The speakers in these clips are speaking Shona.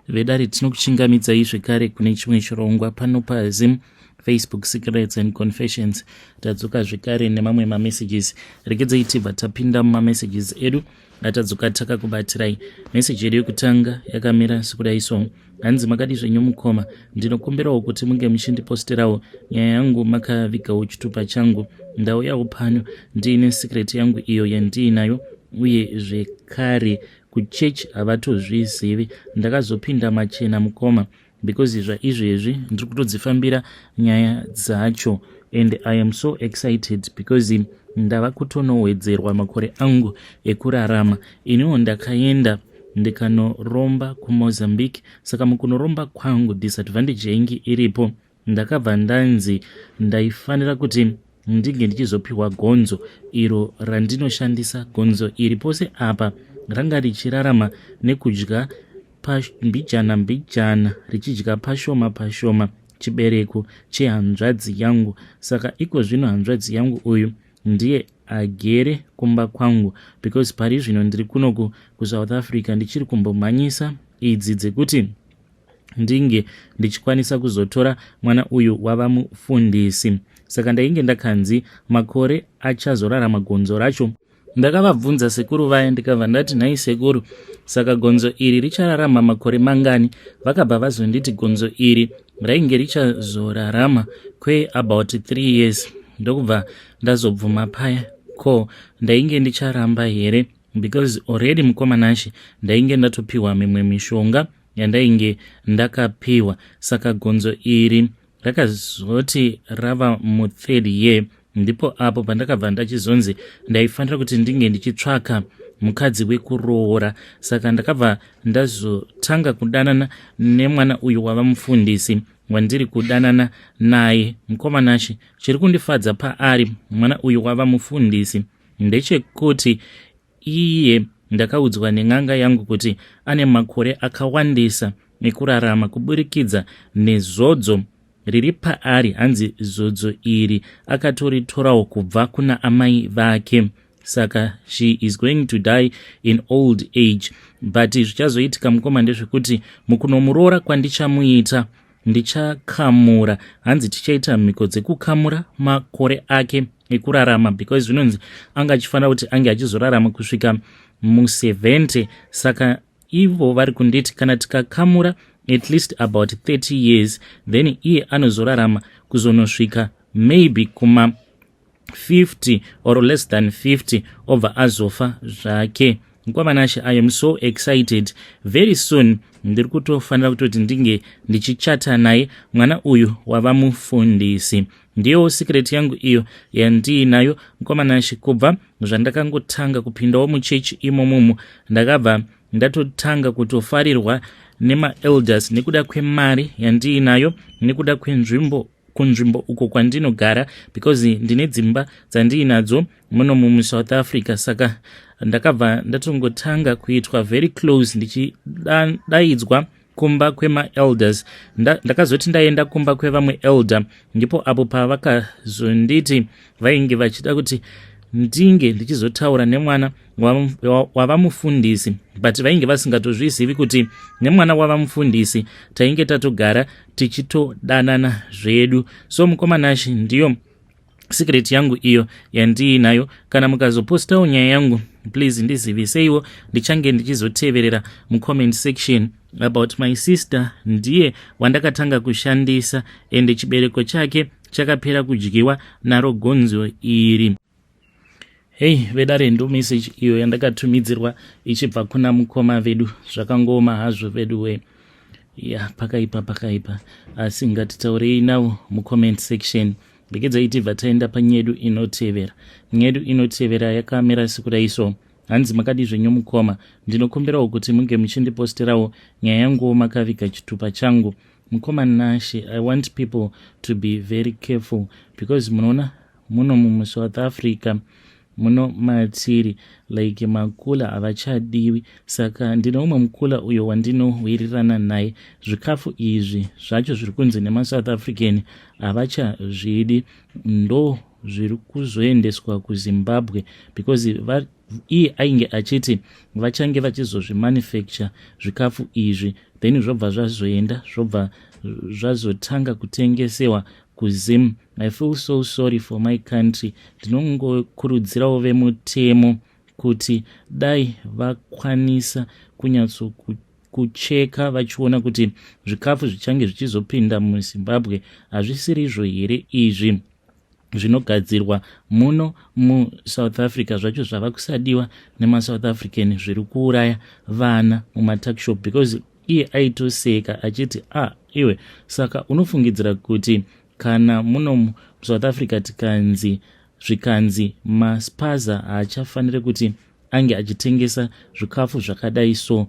Vedare, tinokuchingamidzai zvekare kune chimwe chirongwa pano paZim Facebook Secrets and Confessions. Tadzoka zvekare nemamwe mamessages. Regedzai tibva tapinda mumamessages edu atadzoka takakubatirai. Meseji yedu yekutanga yakamira sekudai so: hanzi, "Makadi zvenyu mukoma? Ndinokumbirawo kuti munge muchindiposterawo nyaya yangu makavigawo chitupa changu. Ndauyawo pano ndiine secret yangu iyo yandiinayo, uye zvekare kuchechi havatozvizivi. Ndakazopinda machena mukoma, because zvaizvezvi ndiri kutodzifambira nyaya dzacho and I am so excited because ndava kutonowedzerwa makore angu ekurarama. Iniwo ndakaenda ndikanoromba kuMozambique. Saka mukunoromba kwangu, disadvantage yainge iripo, ndakabva ndanzi ndaifanira kuti ndinge ndichizopiwa gonzo iro randinoshandisa. Gonzo iri pose apa ranga richirarama nekudya mbijana mbijana, richidya pashoma pashoma chibereko chehanzvadzi yangu. Saka iko zvino hanzvadzi yangu uyu ndiye agere kumba kwangu, because pari zvino ndiri kunoku kuSouth Africa, ndichiri kumbomhanyisa idzi dzekuti ndinge ndichikwanisa kuzotora mwana uyu wava mufundisi. Saka ndainge ndakanzi makore achazorarama gonzo racho. Ndakavabvunza sekuru vaya, ndikabva ndati, 'Nhai sekuru, saka gonzo iri richararama makore mangani?' Vakabva vazonditi gonzo iri rainge richazorarama kweabout 3 years. Ndokubva ndazobvuma paya. Ko ndainge ndicharamba here? Because already, mukoma Nashe, ndainge ndatopiwa mimwe mishonga yandainge ndakapiwa. Saka gonzo iri rakazoti rava muthird year, ndipo apo pandakabva ndachizonzi ndaifanira kuti ndinge ndichitsvaka mukadzi wekuroora. Saka ndakabva ndazotanga kudanana nemwana uyu wava mufundisi wandiri kudanana naye. Mukoma Nashe, chiri kundifadza paari mwana uyu wava mufundisi ndechekuti iye ndakaudzwa nen'anga yangu kuti ane makore akawandisa ekurarama kuburikidza nezodzo riri paari. Hanzi zodzo iri akatoritorawo kubva kuna amai vake, saka she is going to die in old age. But zvichazoitika, mukoma, ndezvekuti mukunomuroora kwandichamuita, ndichakamura. Hanzi tichaita mhiko dzekukamura makore ake ekurarama, because zvinonzi anga achifanira kuti ange achizorarama kusvika mu70. Saka ivo vari kunditi kana tikakamura at least about 30 years, then iye anozorarama kuzonosvika maybe kuma 50 or less than 50, obva azofa zvake. Mukoma Nashe, I am so excited. Very soon ndiri kutofanira kutoti ndinge ndichichata naye mwana uyu wava mufundisi. Ndiyo secret yangu iyo yandiinayo, mukoma Nashe. Kubva zvandakangotanga kupindawo muchechi imomomo, ndakabva ndatotanga kutofarirwa nemaelders nekuda kwemari yandiinayo, nekuda kwenzvimbo, kunzvimbo uko kwandinogara, because ndine dzimba dzandiinadzo muno muSouth Africa. Saka ndakabva ndatongotanga kuitwa very close, ndichidaidzwa kumba kwemaelders. Ndakazoti ndaenda kumba kwevamwe elder, ndipo apo pavakazonditi vainge vachida kuti ndinge ndichizotaura nemwana wava mufundisi, but vainge vasingatozvizivi kuti nemwana wava mufundisi tainge tatogara tichitodanana zvedu. So mukoma Nashe, ndiyo secret yangu iyo yandiinayo. Kana mukazopostawo nyaya yangu, please ndiziviseiwo, ndichange ndichizoteverera mucomment section. About my sister, ndiye wandakatanga kushandisa, ende chibereko chake chakapera kudyiwa naro gonzo iri." Hei vedare, ndo message iyo yandakatumidzirwa ichibva kuna mukoma vedu. Zvakangoma hazvo vedu we. Ya, pakaipa, pakaipa, asi ngatitaurei navo mucomment section. Regedzai tibva taenda panyedu inotevera. Nyedu inotevera yakamira sekudai so: hanzi, "Makadi zvenyu mukoma? Ndinokumbirawo kuti munge muchindiposterawo nyaya yanguwo makaviga chitupa changu. Mukoma Nashe, I want people to be very careful because munoona muno muSouth Africa muno matiri, like makula havachadiwi. Saka ndine umwe mukula uyo wandinowirirana naye. Zvikafu izvi zvacho zviri kunzi nemaSouth African havachazvidi, ndo zviri kuzoendeswa kuZimbabwe because Iye ainge achiti vachange vachizozvimanufacture zvikafu izvi, then zvobva zvazoenda, zvobva zvazotanga kutengesewa kuZim. I feel so sorry for my country. Ndinongokurudzirawo vemutemo kuti dai vakwanisa kunyatsokucheka vachiona kuti zvikafu zvichange zvichizopinda muZimbabwe hazvisiri izvo here izvi zvinogadzirwa muno muSouth Africa, zvacho zvava kusadiwa nemaSouth African, zviri kuuraya vana mumatuckshop. Because iye aitoseka achiti, "Ah iwe, saka unofungidzira kuti kana muno muSouth Africa tikanzi, zvikanzi maspaza haachafaniri kuti ange achitengesa zvikafu zvakadai, so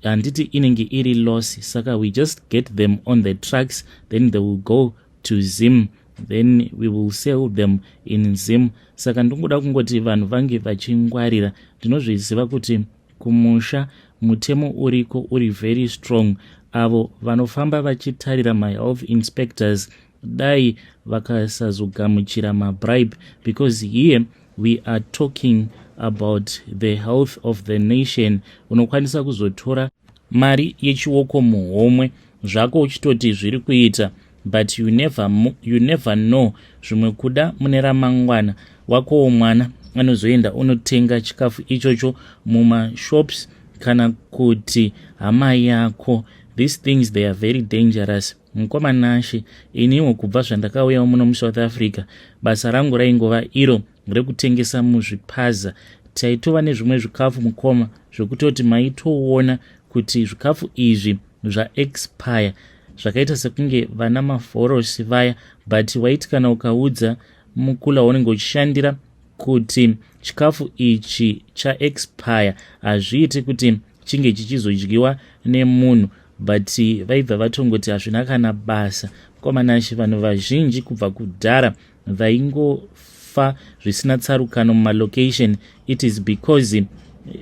handiti inenge iri loss? Saka we just get them on the trucks, then they will go to Zim, then we will sell them in Zim." Saka ndingoda kungoti vanhu vange vachingwarira. Ndinozviziva kuti kumusha mutemo uriko, uri very strong. Avo vanofamba vachitarira, mahealth inspectors, dai vakasazogamuchira mabribe, because here we are talking about the health of the nation. Unokwanisa kuzotora mari yechioko muhomwe zvako uchitoti zviri kuita, but you never know, zvimwe kuda mune ramangwana wakowo mwana anozoenda unotenga chikafu ichocho mumashops, kana kuti hama yako. These things, they are very dangerous, mukoma Nashe. Iniwo kubva zvandakauyawo muno muSouth Africa, basa rangu raingova iro rekutengesa muzvipaza. Taitova nezvimwe zvikafu, mukoma, zvekutoti maitoona kuti zvikafu izvi zvaexpire, zvakaita sekunge vana mavhorosi vaya. But waiti kana ukaudza mukula waunenge uchishandira kuti chikafu ichi chaexpire, hazviiti kuti chinge chichizodyiwa nemunhu, but vaibva vatongoti hazvina kana basa. Mukoma Nashe, vanhu vazhinji kubva kudhara vaingofa zvisina tsarukano mumalocation, it is because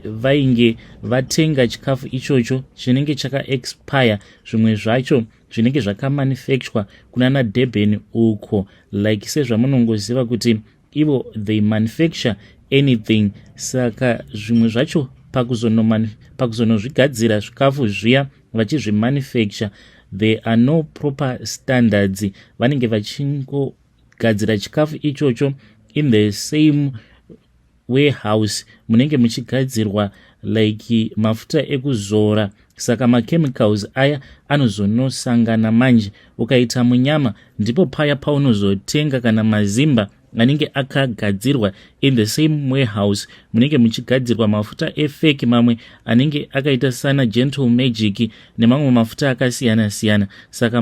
vainge vatenga chikafu ichocho chinenge chakaexpire. Zvimwe zvacho zvinenge zvakamanufacturwa kuna naDurban uko, like sezvamunongoziva kuti ivo they manufacture anything. Saka zvimwe zvacho pakuzonozvigadzira zvikafu zviya vachizvimanufacture, there are no proper standards. Vanenge vachingogadzira chikafu ichocho in the same warehouse munenge muchigadzirwa like mafuta ekuzora. Saka machemicals aya anozonosangana manje, ukaita munyama, ndipo paya paunozotenga kana mazimba anenge akagadzirwa in the same warehouse munenge muchigadzirwa mafuta efake, mamwe anenge akaita sana Gentle Magic nemamwe mafuta akasiyana-siyana. Saka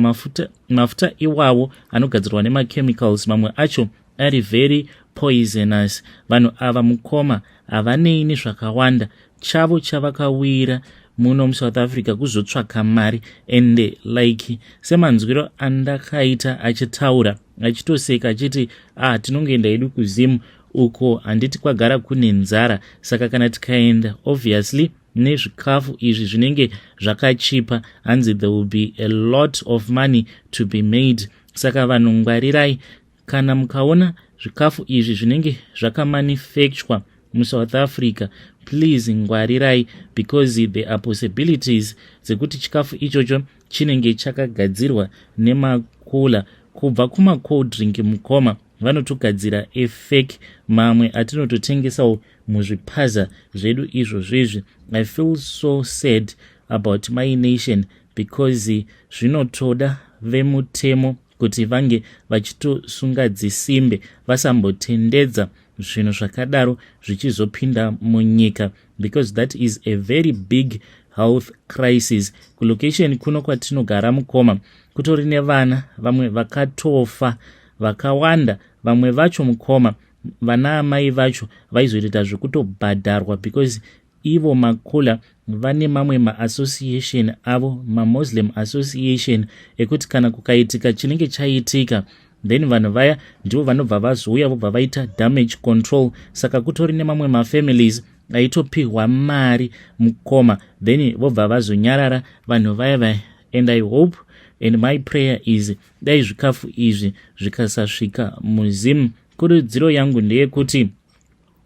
mafuta iwawo anogadzirwa nemachemicals, mamwe acho ari very poisonous. Vanhu ava, mukoma, havanei nezvakawanda. Chavo chavakawira muno muSouth Africa kuzotsvaka mari. And like semanzwiro andakaita achitaura achitoseka achiti, "Ah, tinongoenda hedu kuZimu uko, handiti kwagara kune nzara? Saka kana tikaenda, obviously nezvikafu izvi zvinenge zvakachipa." Hanzi there will be a lot of money to be made. Saka vanhu ngwarirai. Kana mukaona zvikafu izvi zvinenge zvakamanufacturwa muSouth Africa, please ngwarirai, because there are possibilities dzekuti chikafu ichocho chinenge chakagadzirwa nemakula. Kubva kumacold drink, mukoma, vanotogadzira efake, mamwe atinototengesawo muzvipaza zvedu izvozvo izvi. I feel so sad about my nation, because zvinotoda vemutemo kuti vange vachitosunga dzisimbe, vasambotendedza zvinhu zvakadaro zvichizopinda munyika, because that is a very big health crisis. Kulocation kuno kwatinogara, mukoma, kutori nevana vamwe vakatofa vakawanda. Vamwe vacho, mukoma, vana amai vacho vaizotoita zvekutobhadharwa, because ivo makula vane mamwe maassociation avo, maMuslim association, ekuti kana kukaitika chinenge chaitika, then vanhu vaya ndivo vanobva vazouya, vobva vaita damage control. Saka kutori nemamwe mafamilies aitopihwa mari, mukoma, then vobva vazonyarara vanhu vaya vaya. And I hope and my prayer is dai zvikafu izvi zvikasasvika muZimu. Kurudziro yangu ndeyekuti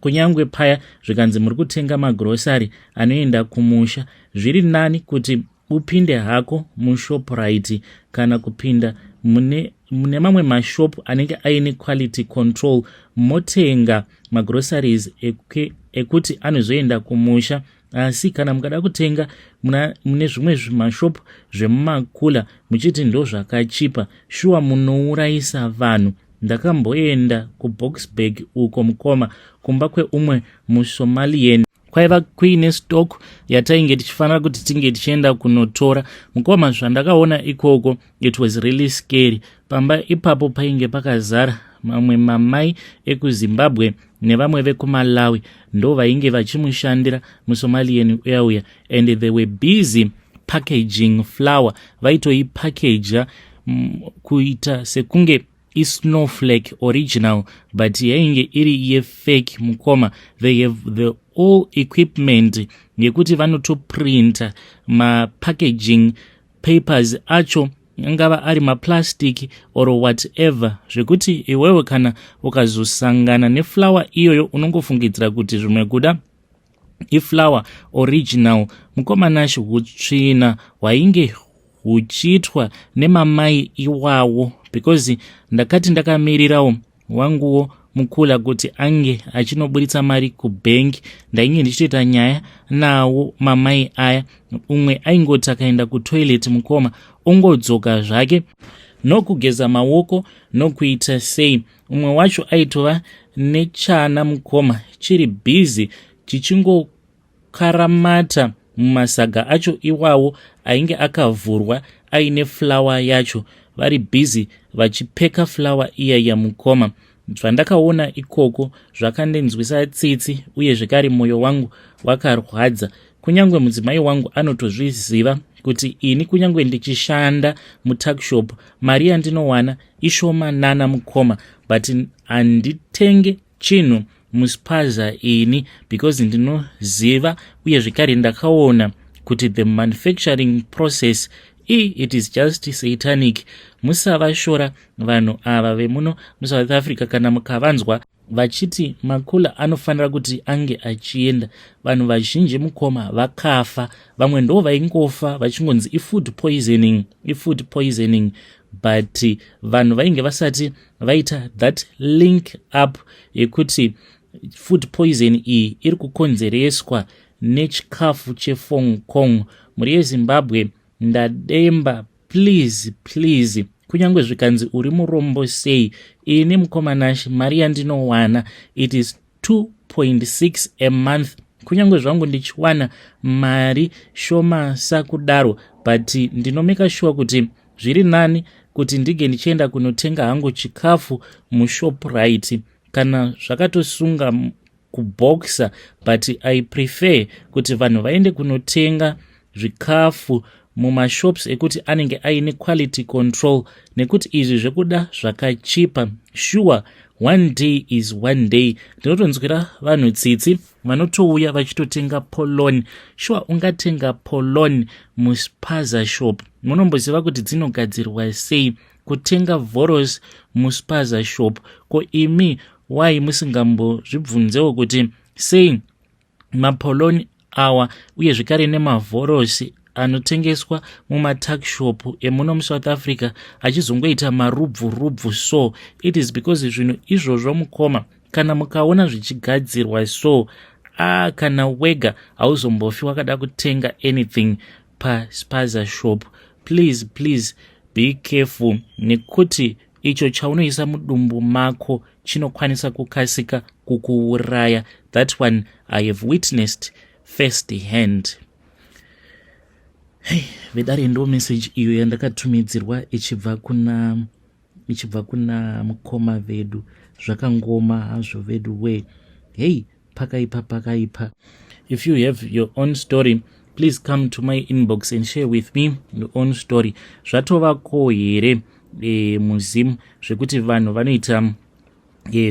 Kunyange paya zvikanzi muri kutenga magrosari anoenda kumusha, zviri nani kuti upinde hako muShoprite kana kupinda mune mamwe mashopu anenge aine quality control, motenga magroceries ekuti anozoenda kumusha. Asi kana mukada kutenga mune zvimwe zvimashopu zvemumakula muchiti ndo zvakachipa, shuwa munourayisa vanhu. Ndakamboenda kuBoksburg uko, mukoma, kumba kweumwe muSomalian. Kwaiva kuine stock yatainge tichifanira kuti tinge tichienda kunotora. Mukoma, zvandakaona ikoko, it was really scary. Pamba ipapo painge pakazara mamwe mamai ekuZimbabwe nevamwe vekuMalawi, ndo vainge vachimushandira muSomalian uya uya, and they were busy packaging flour. Vaitoipackaja kuita sekunge isnowflake original, but yainge iri yefake. Mukoma, they have the all equipment yekuti vanotoprinta mapackaging papers acho, angava ari maplastic or whatever, zvekuti iwewe kana ukazosangana neflour iyoyo unongofungidzira kuti zvimwe kuda iflour original. Mukoma Nashi, utsvina hwainge huchiitwa nemamai iwawo, because ndakati ndakamirirawo wanguwo mukula kuti ange achinoburitsa mari kubhengi, ndainge ndichitoita nyaya nawo mamai aya. Umwe aingoti akaenda kutoilet, mukoma, ongodzoka zvake nokugeza maoko nokuita sei. Umwe wacho aitova nechana, mukoma, chiri busy chichingokaramata mumasaga acho iwawo ainge akavhurwa aine flour yacho, vari busy vachipeka flour iya. Mukoma, zvandakaona ikoko zvakandinzwisa tsitsi, uye zvekare mwoyo wangu wakarwadza. Kunyange mudzimai wangu anotozviziva kuti ini kunyange ndichishanda mutuckshop, mari yandinowana ishomanana, mukoma, but handitenge chinhu muspaza ini, because ndinoziva uye zvekare ndakaona kuti the manufacturing process it is just satanic. Musavashora vanhu ava vemuno muSouth Africa. Kana mukavanzwa vachiti makula anofanira kuti ange achienda, vanhu vazhinji, mukoma, vakafa. Vamwe ndo vaingofa vachingonzi ifood poisoning, ifood poisoning, but vanhu vainge vasati vaita that link up yekuti food poison iyi iri kukonzereswa nechikafu cheFong Kong. Mhuri yeZimbabwe, ndademba, please, please, kunyange zvikanzi uri murombo sei, ini mukoma Nashi, mari yandinowana, it is 2.6 a month. Kunyange zvangu ndichiwana mari shoma sakudaro, but ndinomeka sure kuti zviri nani kuti ndige ndichienda kunotenga hangu chikafu muShoprite, kana zvakatosunga kuBoxer, but I prefer kuti vanhu vaende kunotenga zvikafu mumashops ekuti anenge aine quality control, nekuti izvi zvekuda zvakachipa, sure, one day is one day. Ndinotonzwira vanhu tsitsi vanotouya vachitotenga polony. Sure, ungatenga polony muspaza shop? Munomboziva kuti dzinogadzirwa sei? Kutenga voros muspaza shop, ko imi wai musingambozvibvunzewo kuti sei mapoloni awa, uye zvekare nemavhorosi anotengeswa mumatuckshop emuno muSouth Africa achizongoita marubvu rubvu? So it is because zvinhu izvozvo, mukoma, kana mukaona zvichigadzirwa so, a kana wega hauzombofi wakada kutenga anything paspaza shop. Please, please be careful, nekuti icho chaunoisa mudumbu mako chinokwanisa kukasika kukuuraya. That one I have witnessed first hand. Hey, vedare, ndo message iyo yandakatumidzirwa ichibva kuna mukoma vedu. Zvakangoma hazvo vedu we. Hei, pakaipa, pakaipa. If you have your own story, please come to my inbox and share with me your own story. Zvatovako here muZimu zvekuti vanhu vanoita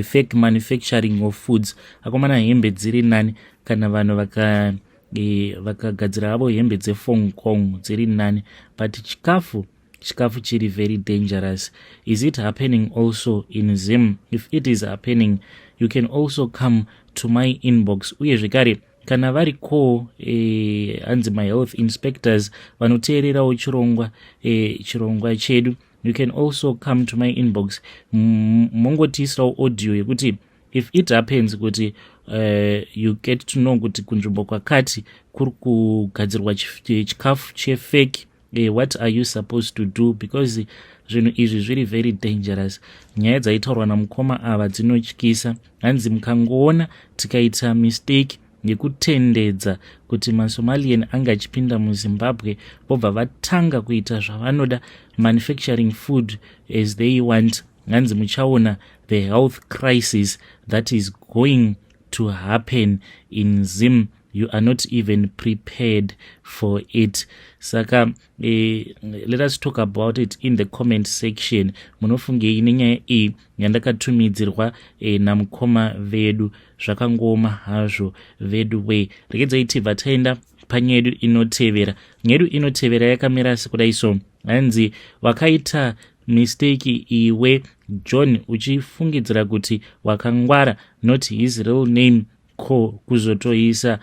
fake manufacturing of foods? Akomana, hembe dziri nani kana vanhu vakagadzira havo hembe dzeFong Kong, dziri nani, but chikafu chiri very dangerous. Is it happening also in Zim? If it is happening, you can also come to my inbox. Uye zvekare kana variko hanzi mahealth inspectors vanoteererawo chirongwa chedu, you can also come to my inbox, mongotiisirawo audio yekuti if it happens kuti you get to know kuti kunzvimbo kwakati kuri kugadzirwa chikafu chefake, what are you supposed to do? Because zvinhu izvi zviri very dangerous. Nyaya dzaitaurwa namukoma ava dzinotyisa. Hanzi mukangoona tikaita mistake yekutendedza kuti maSomalian anga achipinda muZimbabwe, vobva vatanga kuita zvavanoda, manufacturing food as they want, hanzi muchaona the health crisis that is going to happen in Zim. You are not even prepared for it. Saka let us talk about it in the comment section. Munofungei nenyaya iyi yandakatumidzirwa namukoma vedu? Zvakangoma hazvo vedu we. Regedzai tibva taenda panyaya yedu inotevera. Nyaya yedu inotevera yakamira sekudai so. Hanzi wakaita mistake iwe John, uchifungidzira kuti wakangwara, not his real name. Ko kuzotoisa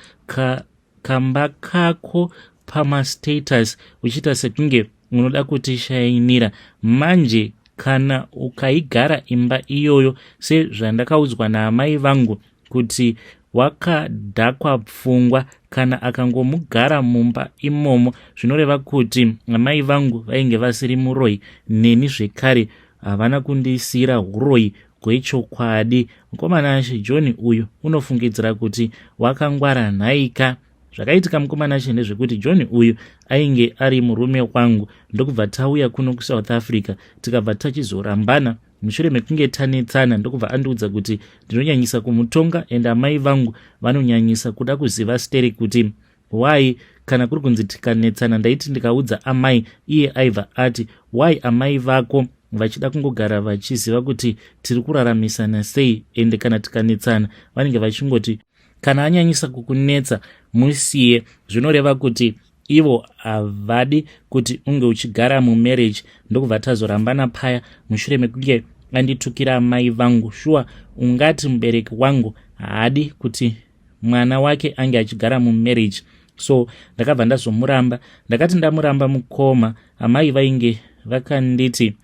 kamba kako pamastatus uchiita sekunge unoda kutishainira? Manje kana ukaigara imba iyoyo, sezvandakaudzwa naamai vangu kuti wakadhakwa pfungwa, kana akangomugara mumba imomo, zvinoreva kuti amai vangu vainge vasiri muroyi, neni zvekare havana kundisiyira uroyi hwechokwadi. Mukomana ashe John uyu unofungidzira kuti wakangwara nhaika? Zvakaitika, mukomana ashe, ndezvekuti John uyu ainge ari murume wangu, ndokubva tauya kuno kuSouth Africa, tikabva tachizorambana mushure mekunge tanetsana. Ndokubva andiudza kuti ndinonyanyisa kumutonga, and amai vangu vanonyanyisa kuda kuziva steri kuti why. Kana kuri kunzi tikanetsana, ndaiti ndikaudza amai, iye aibva ati, "Why amai vako vachida kungogara vachiziva kuti tiri kuraramisana sei?" Ende kana tikanetsana, vanenge vachingoti, "Kana anyanyisa kukunetsa, musiye." Zvinoreva kuti ivo havadi kuti unge uchigara mumarriage. Ndokubva tazorambana paya mushure mekunge anditukira amai vangu. Shuwa, ungati mubereki wangu haadi kuti mwana wake ange achigara mumarriage? So ndakabva ndazomuramba. Ndakati ndamuramba, mukoma, amai vainge vakanditi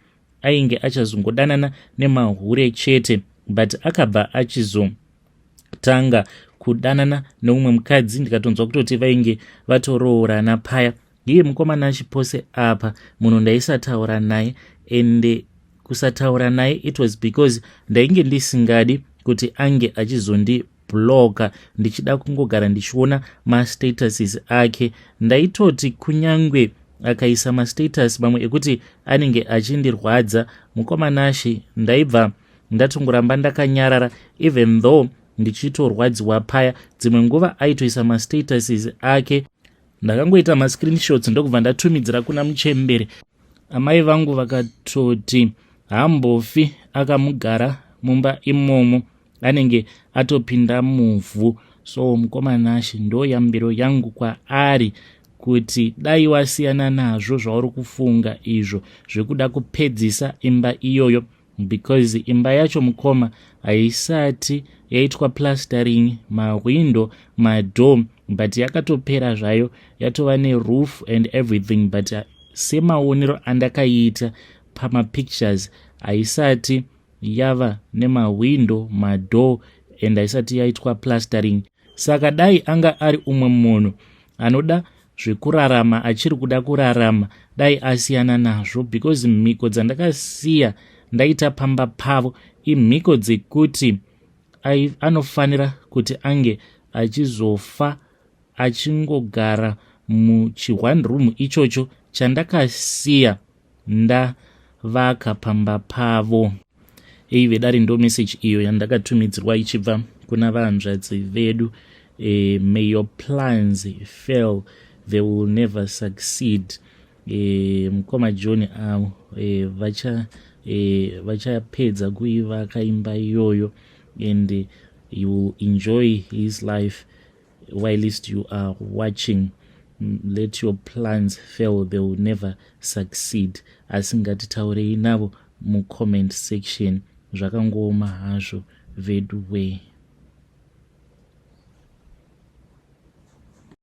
ainge achazongodanana nemahure chete, but akabva achizotanga kudanana neumwe mukadzi. Ndikatonzwa kutoti vainge vatoroorana paya. Iye mukomana achipose apa munhu ndaisataura naye, ende kusataura naye, it was because ndainge ndisingadi kuti ange achizondibloka, ndichida kungogara ndichiona mastatuses ake. Ndaitoti kunyangwe akaisa mastatus mamwe ekuti anenge achindirwadza, mukomanashe, ndaibva ndatongoramba ndakanyarara, even though ndichitorwadziwa paya. Dzimwe nguva aitoisa mastatuses ake, ndakangoita mascreenshots, ndokubva ndatumidzira kuna muchembere. Amai vangu vakatoti hambofi akamugara mumba imomo, anenge atopinda muvhu. So mukomanashe, ndo yambiro yangu kwaari kuti dai wasiyana nazvo zvauri kufunga izvo zvekuda kupedzisa imba iyoyo, because imba yacho, mukoma, haisati yaitwa plastering, mahwindo, madoor, but yakatopera zvayo, yatova neroof and everything. But semaonero andakaita pamapictures, haisati yava nemahwindo, madoor, and haisati yaitwa plastering. Saka dai anga ari umwe munhu anoda zvekurarama, achiri kuda kurarama, dai asiyana nazvo, because mhiko dzandakasiya ndaita pamba pavo imhiko dzekuti anofanira kuti ange achizofa achingogara muchi1 room ichocho chandakasiya ndavaka pamba pavo. Ei vedare, ndo message iyo yandakatumidzirwa ichibva kuna vahanzvadzi vedu. May your plans fail, they will never succeed. Mukoma John avo vachapedza kuivaka imba iyoyo, and he will enjoy his life whilst you are watching. Let your plans fail, they will never succeed. Asi ngatitaurei navo mucomment section. Zvakangooma hazvo vedu we.